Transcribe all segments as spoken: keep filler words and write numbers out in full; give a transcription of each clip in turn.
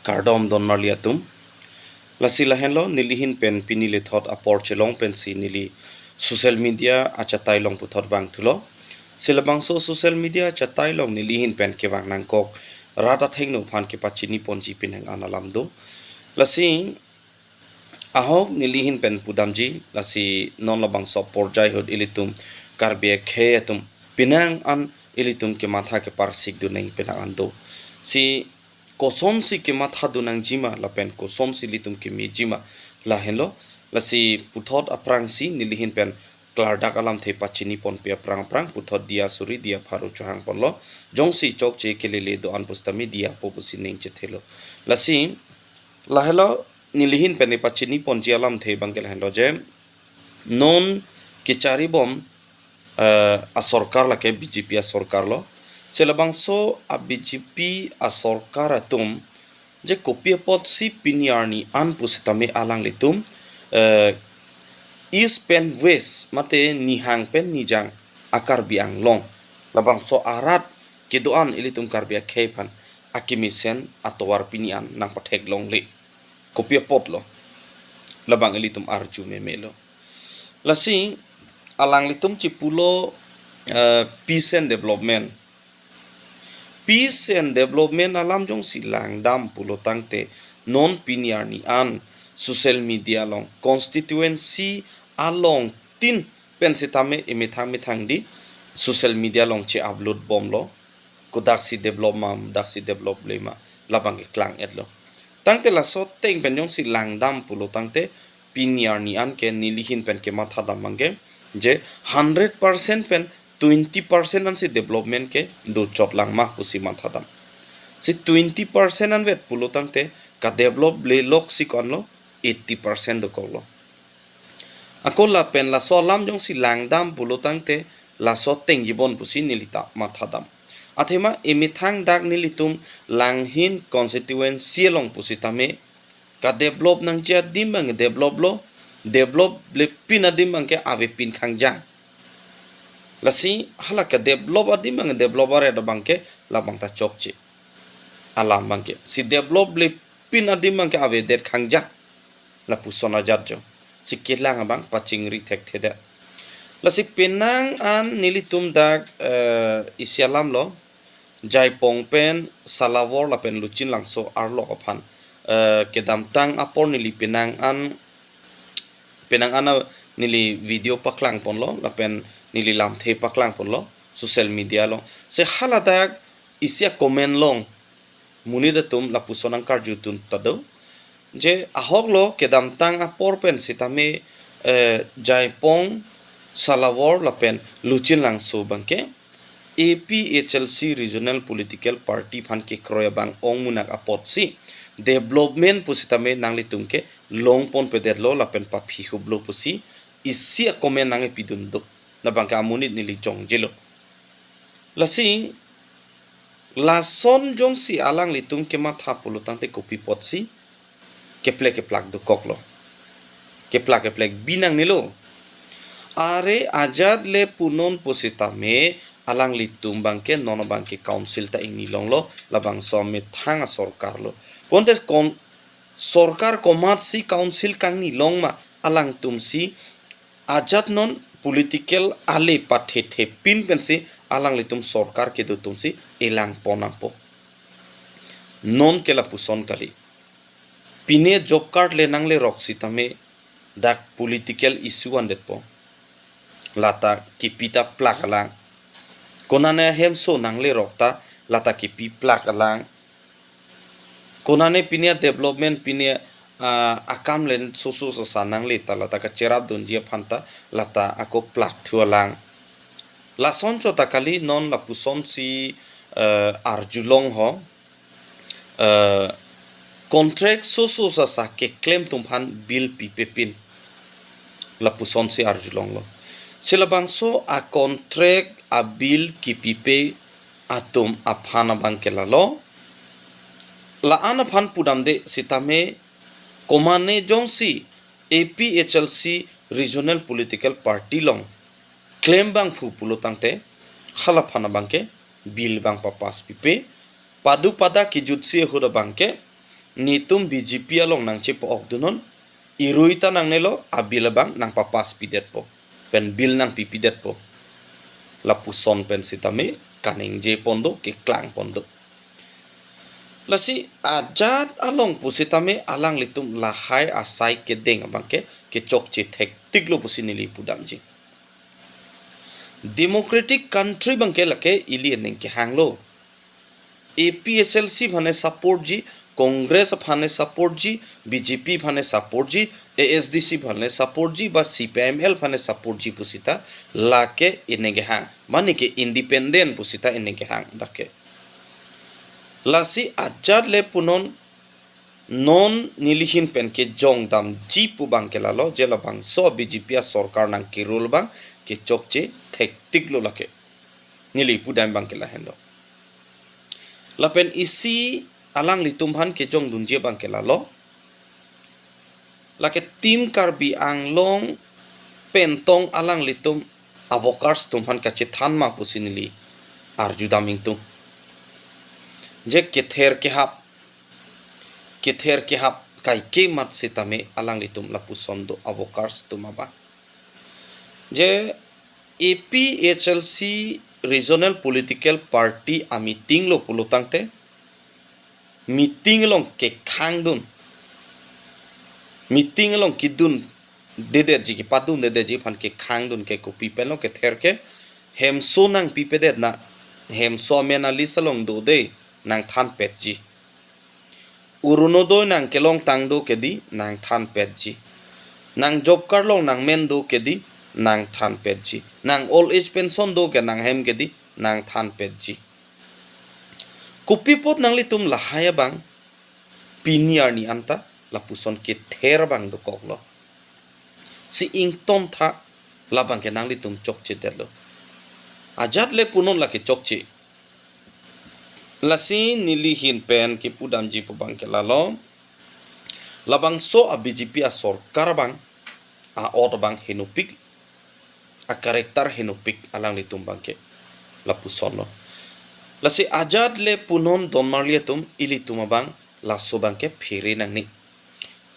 Kardom don marli atum. Lasi lahenlo, nelihin pen pini lethot apor chelong pensi neli social media achatai along puthot vangthulo. Si labangso social media achatai along nelihin pen kevang nangkok rat athengno aphan kepachini ponji penang an alam do. Lasi ahok nelihin pen pudamji, lasi non labangso porjai ahut ilitum Karbi akhei atum penang an ilitum kematha keparsik duneng penang an do. Si kosonsi kematha dunangji ma lapen kosonsi ilitum kemejima, lahenlo. Lasi puthot aphrangsi nelihin pen klardak alamthe pachini ponpe aphrang aphrang puthot diya suri diya pharo chohang ponlo. Jongsi chokche kelele do-an pusitame diyapo pusi ning chethelo. Lasi lahenlo, nelihin pen pachini ponji alamthe abangke lahenlo je, non kecharibom, eh, asorkar lake B J P asorkar lo. Si labangso a B J P asorkar atum je kopi apotsi pini arni an pusitame alanglitum, eh, East pen West mate nihang pen nijang a Karbi Anglong labangso arat kedo-an ilitum Karbi akhei aphan akemesen atovar pini an nangpathek longle. Kopi apotlo, labang ilitum arju memelo. Lasi alanglitum chipulo, eh, peace and development. Peace and development alam jongsi langdam pulo tangte non pini arni an social media along constituency along tin pen sitame emethang methang di social media along che-upload bomlo. Kodaksi develop ma, daksi develop le ma, labang keklang-etlo. Tangte laso ateng pen jongsi langdam pulo tangte pini arni an ke nelihin pen kematha dam abangke je hundred percent pen twenty percent ansi development kedo chot lang ma pusi matha dam. Si twenty percent anvet pulo tangte kadevelop le loksi ko-anlo, eighty percent dokoklo. Ako lapen laso alam jongsi langdam pulo tangte laso ateng jibon pusi neli ta matha dam. Athema emethang dak nelitum Langhin constituency along pusitame kadevelop nangji adim abang developlo, develop lepin adim abangke avepin khangjang. Lasi hala kadevelop adim abang develop aret abangke labang ta chokche alam abangke. Si develop lepin adim abangke avedet khangjang. Lapuson ajat jo. Si kelang abang pachingri thekthedet. Lasi penang an nelitum dak, eh, isi alamlo, Jaipong pen Salawor lapen Luchinlangso arlok aphan, eh, kedamtang apor neli penang an, penang an a neli video paklang ponlo lapen neli lamthe paklang ponlo social media along. Si haladak isi a-comment along monit atum lapuson nangkarjudun ta do. Je ahoklo kedamtang apor pen sitame, eh, Jaipong, Salawor lapen Luchinlangso abangke A P H L C Regional Political Party aphan kekroi abang ongmunak apotsi development pusitame nanglitum kelong ponpedetlo lapen paphihuplo pusi isi a-comment nangkepidun do. Labangke amonit neli jongjelo. Lasi lason jongsi alanglitum kematha pulo tangte kopi apotsi keplek keplak dokoklo. Keplak keplek binong nilo. Are ajat le punon pusitame alanglitum abangke non abangke council ta ingni longlo, labangso amethang asorkar lo. Bontes kon sorkar komatsi council kangni long ma, alangtumsi ajat non political ale pathethepin pensi alanglitum sorkar kedo atumsi elang pon nangpo. Non ke lapuson kali. Pine job card le nanglerok sitame dak political issue andetpo. Lata kipi ta plak alang. Konane ahemso nanglerok ta lata kipi plak alang. Konane pine development pine, ah, akam len susu sasa nangle ta lata kacherap dunji aphan ta lata ako plak thu alang. Lason chot ta kali non lapusonsi, eh, arjulong ho. Eh, contract susu sasa keklem atum aphan bill pipepin. Lapusonsi arjulonglo. Si labangso a-contract a-bill kipipe atum aphan abangke lalo. La-an aphan pudamde sitame komane jongsi A P H L C Regional Political Party along klem abangphu pulo tangte hala aphan abangke bill abang papass pipe. Padu pada kejutsi ahut abangke netum B J P along nangchepo-ok dunnon, irui ta nangnelo, a-bill abang nangpapass pidetpo, pen bill nangpi pidetpo. Lapuson pen sitame kaningje pon do, keklang pon do. Lasi ajat along pusitame alanglitum lahai asai kedeng abangke kechokche thektiklo pusi neli pudamji. Democratic country abangke lake ili ening kehanglo. A P H L C aphane support ji, Congress aphane support ji, B J P aphane support ji, A S D C aphane support ji, ba C P I M L aphane support ji pusita lake ening kehang. Mane ke independent pusita ening kehang dak ke. Lasi ajat le punon non neli ahin pen kejong damji pu abangke lalo, je labangso B J P asorkar nangkerule abang kechokche thektiklo lake. Neli pudam abangke lahenlo. Lapen isi alanglitum aphan kejongdunji abangke lalo. Lake Team Karbi Anglong pen tong alanglitum a-workers atum aphan kachethan ma pusi neli arjudam ingtung. Je kether kehap, kether kehap kaike mat sitame alanglitum lapuson do a-workers atum abang. Je A P H L C Regional Political Party a-meeting lo pulo tangte, meeting along kekhangdun, meeting along kedundedetji, kepadundedetji aphan kekhangdun ke kopi pen lo kether ke, hemso nangpipedet na, hemso amen a-list along do de, nangthanpetji. Orunodoi nangkelongtang do kedi, nangthanpetji. Nang job card along nangmen do kedi, nangthanpetji. Nang old age pension do ke nanghem kedi, nangthanpetji. Kopi apot nanglitum lahai abang pini arni anta lapuson kether abang dokoklo. Si ingtontha, labangke nanglitum chokchedetlo. Ajat le punon lake chokche. Lasi neli ahin pen kepudamji pu abangke lalo. Labangso a-B J P asorkar abang, a-ot abang henopik, a-character henopik alanglitum abangke. Lapusonlo. Lasi ajat le punon donmarli atum, ilitum abang laso abangke phere nangne.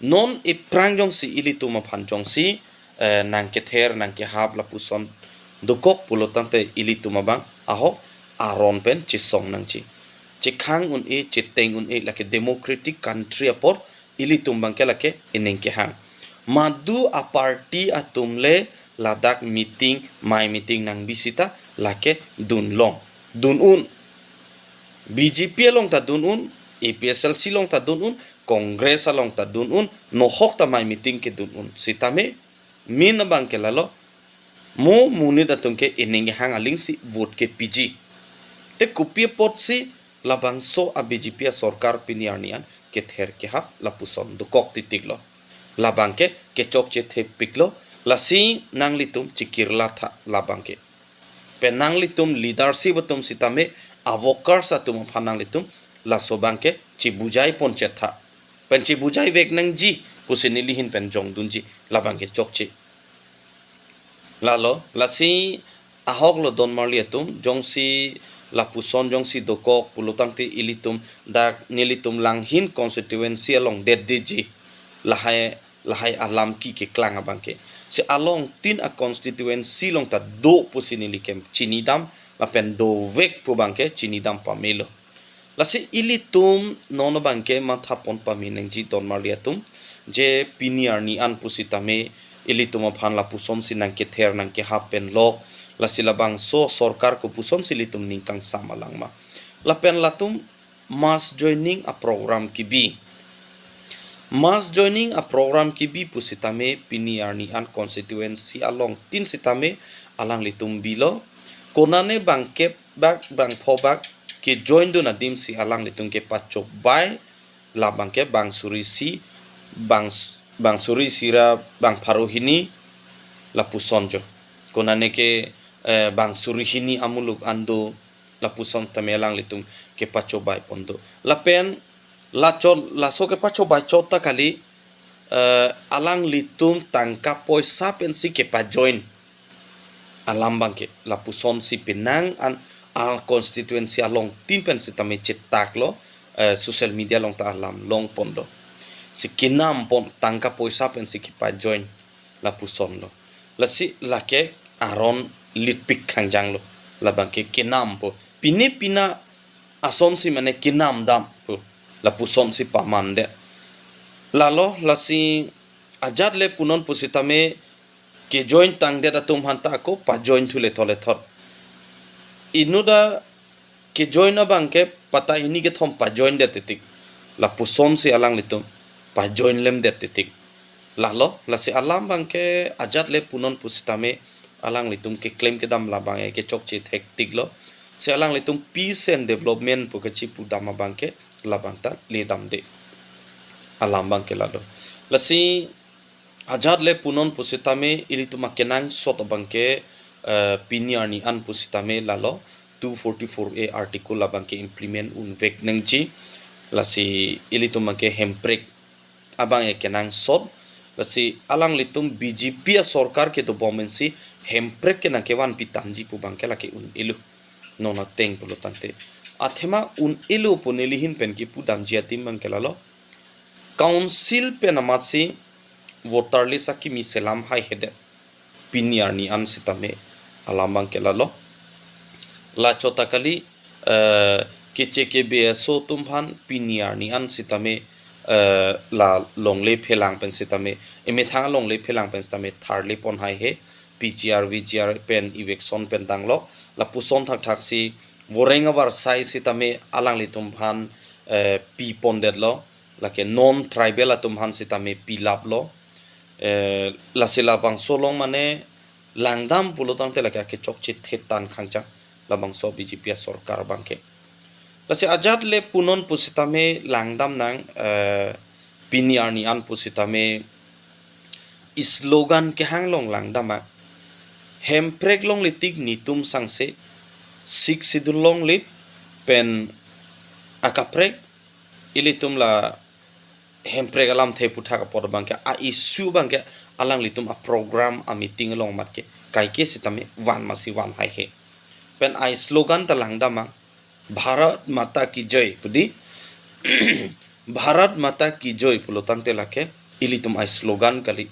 Non iphrang jongsi ilitum aphan jongsi, eh, nangkether, nangkehap lapuson dokok pulo tangte ilitum abang ahok aron pen chesong nangji. Chekhang un-e, cheteng un-e, lake democratic country apor ilitum abangke lake ening kehang. Madu a-party atum le ladak meeting, mai meeting nangbi sita lake dunlong, dun-un. B J P along ta dun-un, A P H L C along ta dun-un, Congress along ta dun-un, nohok ta mai meeting kedun-un. Sitame, main abangke lalo, mo monit atum ke ening kehang alingsi vote kepiji. Te kopi apotsi labangso a-B J P asorkar pini arni an kether kehap lapuson dokok titiklo. Labangke kechokche thekpiklo, lasi nanglitum chekirla tha labangke. Pen nanglitum leadership atum sitame a-workers atum aphan nanglitum laso abangke chebujai ponchet tha. Pen chebujai vek nangji pusi neli ahin pen jongdunji, labangke chokche. Lalo, lasi ahoklo donmarli atum, jongsi lapuson jongsi dokok pulo tangte ilitum dak nelitum Langhin constituency along detdeji, lahai lahai alam ke keklang abangke. Si along tin a-constituency along ta do pusi neli ke chinidam, lapen dovek pu abangke chinidam pamelo. Lasi ilitum non abangke mathapon pame nangji donmarli atum, je pini arni an pusitame ilitum aphan lapusonsi nangkether nangkehap pen lok, lasi labangso sorkar kopusonsi ilitum ning kangsam alang ma. Lapen latum mass joining a-program kebi. Mass joining a-program kebi pusitame pini arni an constituency along tin sitame alanglitum bilo. Konane bangkep bak bangpho bak kejoindun adimsi alanglitum kepachobei, labangke bang suri isi, bang, bang suri isi ra bang pharo hini lapuson jo. Konane ke, eh, bang suri hini amuluk an do, lapuson tame alanglitum kepachobei pon do. Lapen lachot laso kepachobei chot ta kali, eh, alanglitum tangka poisa pensi kepajoin alam abangke, lapusonsi penang an a-constituency along tin pen sitame chetaklo, eh, social media along ta alam longpon do. Si kenam pon tangka poisa pensi kepajoin lapuson lo. Lasi lake aron litpik khangjang lo. Labangke kenam po. Pine pina asonsi mane kenam dam po. Lapusonsi paman det. Lalo lasi ajat le punon pusitame kejoin tangdet atum aphan ta ako pajoin thu lethot lethot. Inut ta kejoin abangke patta hini kethom pajoin det titik. Lapusonsi alanglitum pajoin lem det titik. Lalo, lasi alam abangke ajat le punon pusitame alanglitum keklem kedam labang ke chokche thektik lo. Si alanglitum peace and development pu kachipu dam abangke labang ta le damde. Alam abangke lalo. Lasi ajat le punon pusitame ilitum akenangsot abangke, eh, pini arni an pusitame lalo two forty-four A article labangke implement unvek nangji. Lasi ilitum abangke hemprek abang e kenangsot. Lasi alanglitum B J P asorkar kedo bom pensi hemprek ke nangkevan pitamji pu abangke lake un-elo. Non ateng pulo tangte. Athema un-elo pu neli ahin pen kipu damji adim abangke lalo. Council pen amatsi voter list akimi selam haihedet. Pini arni an sitame alam abangke lalo. Lachot ta kali, eh, keche ke B S O atum aphan pini arni an sitame, eh, la longle phelang pen sitame, emethang longle phelang pen sitame tharle pon haihe, P G R, V G R pen eviction pen danglok, lapuson thakthaksi voreng avarsai sitame alanglitum aphan, eh, pi pondetlo, lake non tribal atum aphan sitame pilaplo. Eh, lasi labangso along mane langdam pulo tangte lake akechokche thetan khangchang labangso B J P asorkar abangke. Lasi ajat le punon pusitame langdam nang, eh, pini arni an pusitame slogan kehang along langdam a. Hemprek longle tik netum sangse, Sixth Schedule longle pen akaprek ilitum la hemprek alamthe puthak apot abangke a issue abangke alanglitum a program a meeting along matke kaike sitame van masi van haihe. Pen a slogan ta langdam a Bharat Mata Ki Jai pudi. Bharat Mata Ki Jai pulo tangte lake ilitum a slogan kali.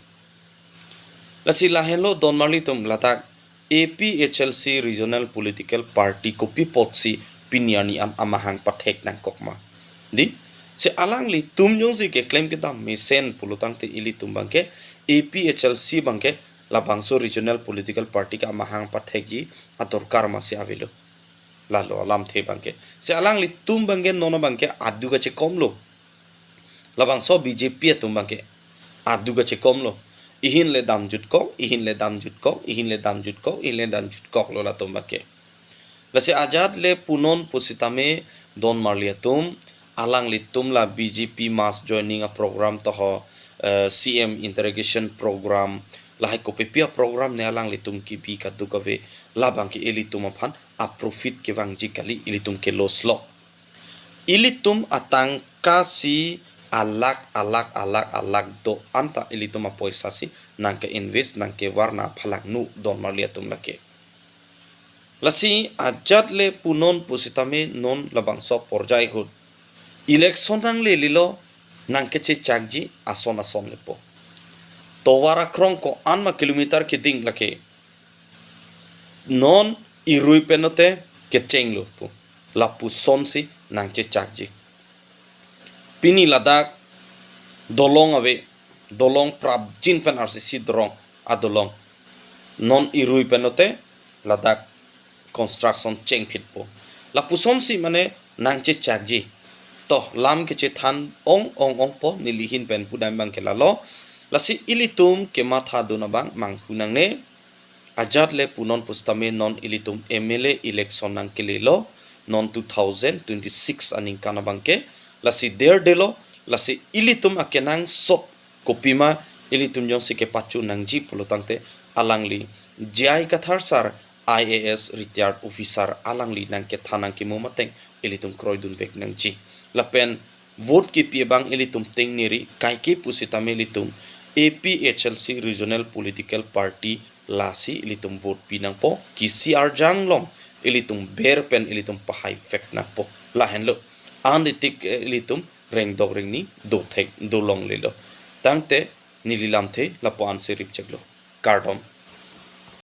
Lasi lahenlo donmarlitum ladak A P H L C Regional Political Party kopi apotsi pini arni an amahang pathek nangkok ma. Di, si alanglitum jongsi keklem kedam mesen pulo tangte ilitum abangke A P H L C abangke labangso Regional Political Party ke amahang pathekji adorkar masi avelo. Lalo alamthe abangke. Si alanglitum abangke non abangke adu kachekomlo. Labangso B J P atum abangke adu kachekomlo. Ihin le damjutkok, ihin le damjutkok, ihin le damjutkok, ihin le damjutkoklo latum abangke. Lasi ajat le punon pusitame donmarli atum, alanglitum la B J P mass joining a program toho, eh, C M interrogation program, lahai kopipi a program ne alanglitum kibi kaduk ave, labangke ilitum aphan a profit kevangji kali, ilitum ke loss lo. Ilitum atangka si alak, alak, alak, alak do-an ta ilitum apoisa si nangke invest, nangkevar, nangphalangno donmarli atum lake. Lasi ajat le punon pusitame non labangso porjai ahut election nanglelelo, nangkechechakji ason ason lepo. Tovar akrong ko-an ma kilometer keding lake non irui penote kechenglo pu. Lapusonsi nangchechakji. Pini ladak dolong ave, dolong prapjin pen R C C dorong adolong. Non irui penote ladak construction chengphitpo. Lapusonsi mane nangchechakji. To lam kechethan ong ong ongpo, neli ahin pen pudam abangke lalo. Lasi ilitum kemathadun abang manghu nangne. Ajat le punon pusitame non ilitum M L A election nangkelelo, non two thousand twenty-six aningkan abangke. Lasi derdelo, lasi ilitum akenangsot kopima ilitum jongsi kepachu nangji pulo tangte alangli J I Kathar sir I A S retired officer alangli nangkethan nangkimo mateng ilitum kroidunvek nangji. Lapen vote kipi abang ilitum tengneri, kaike pusitame ilitum A P H L C Regional Political Party lasi ilitum vote pi nangpo, kisi arjang along ilitum ber pen ilitum pahaivek nangpo. Lahenlo. An itik, eh, ilitum rengdok rengni dothek dolonglelo. Tangte neli lamthe lapu-an si ripcheklo. Kardom.